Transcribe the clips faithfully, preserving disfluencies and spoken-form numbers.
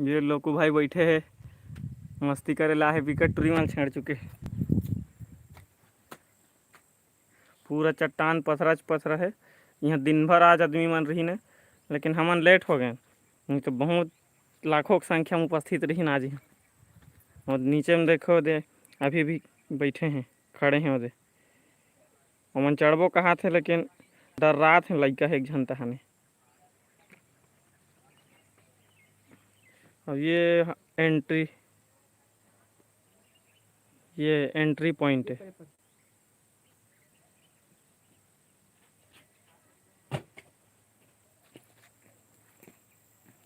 ये लोकू भाई बैठे हे, मस्ती करे ला हे, बिकट टुरी मन छेड़ चुके। पूरा चट्टान पथरा च पथरा हे। यहाँ दिन भर आज आदमी मन रहिन हे, लेकिन हमन लेट हो गए, नहीं तो बहुत लाखों की संख्या में उपस्थित रहिन आज यहाँ। और नीचे में देखो दे, अभी भी बैठे हैं, खड़े हैं ओदे। ओमन चढ़बो कहात हे, लेकिन डर्रात हे लइका हे एक झन तहाने। अब ये एंट्री, ये एंट्री पॉइंट है।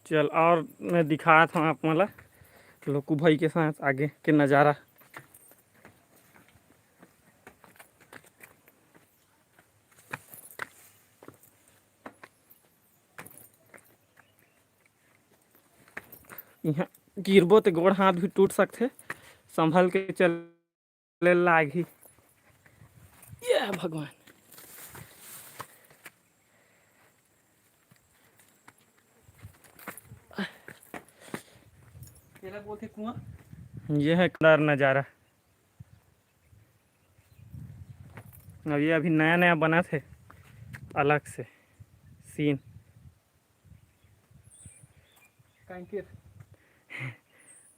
चल, और मैं दिखात हूँ आप मन ला लोकू भाई के साथ आगे के नज़ारा। यहाँ गिरबो तो गोड़ हाथ भी टूट सकथे, संभल के चले लागही। ये भगवान, केला बोलथे कुआं। ये है शानदार नज़ारा। अब ये अभी नया नया बनत हे, अलग से सीन। कांकेर।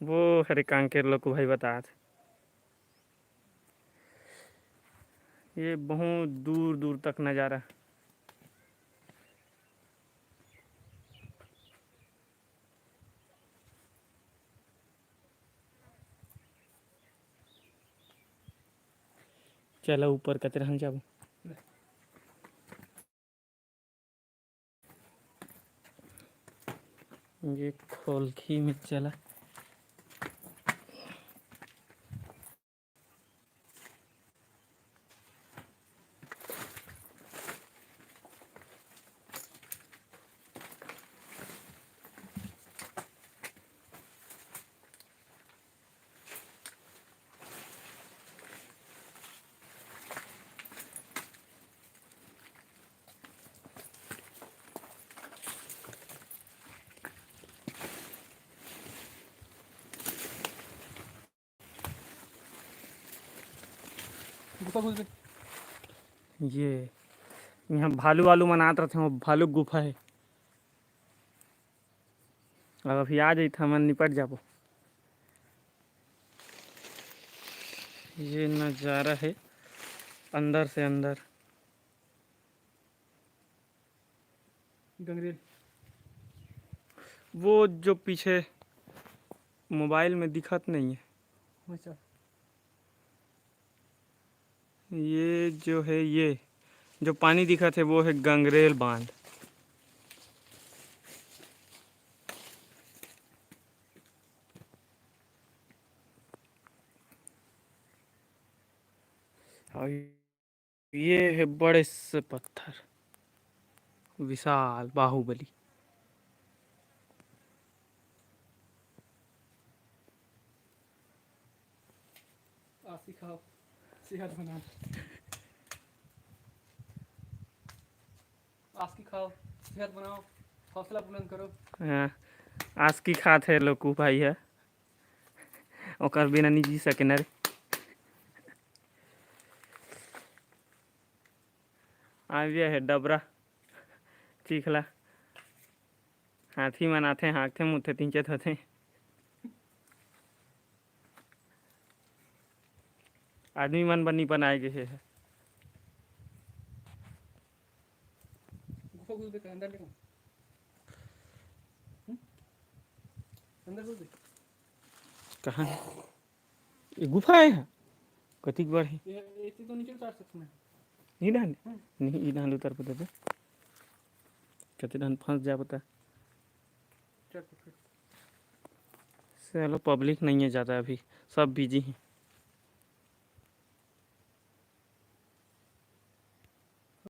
वो हरे कांकेर लोकू भाई बतात। ये बहुत दूर दूर तक नज़ारा। चलो ऊपर कते रहन जाबो। ये खोलखी में चला। गुफा घुस गए। ये यहाँ भालू वालू मन आत रथे, वो भालू गुफा है। अब अभी आ जाई त हमन निपट जाबो। ये नज़ारा है अंदर से अंदर। गंगरेल। वो जो पीछे मोबाइल में दिखत नहीं है। अच्छा। ये जो है, ये जो पानी दिखत है, वो है गंगरेल बांध। और ये है बड़े से पत्थर, विशाल बाहुबली। आस की खाओ, सेहत बनाओ। आस की खाओ, सेहत बनाओ, हौसला बुलंद करो। हाँ, आस की खात है लोकू भाई है, ओकर बिना नहीं जी सके न रे। आ गया है डबरा, चीखला। हाथी मन आथे, हाँकथे, मुतथे, तिंचत होथे। आदमी मन बर नी बनाए गे हे। गुफा घुस दे, अंदर ले। हम्म? अंदर घुस दे। कहाँ? ये गुफा है? कतिक बड़ है? ये, ये तो नीचे उतार सकते हैं। नहीं डाल? हम्म। नहीं, ये डाल उतार पता था। कते डाल फंस जा पता। चल, तो फिर। चलो, पब्लिक नहीं है ज़्यादा अभी, सब बिजी हैं।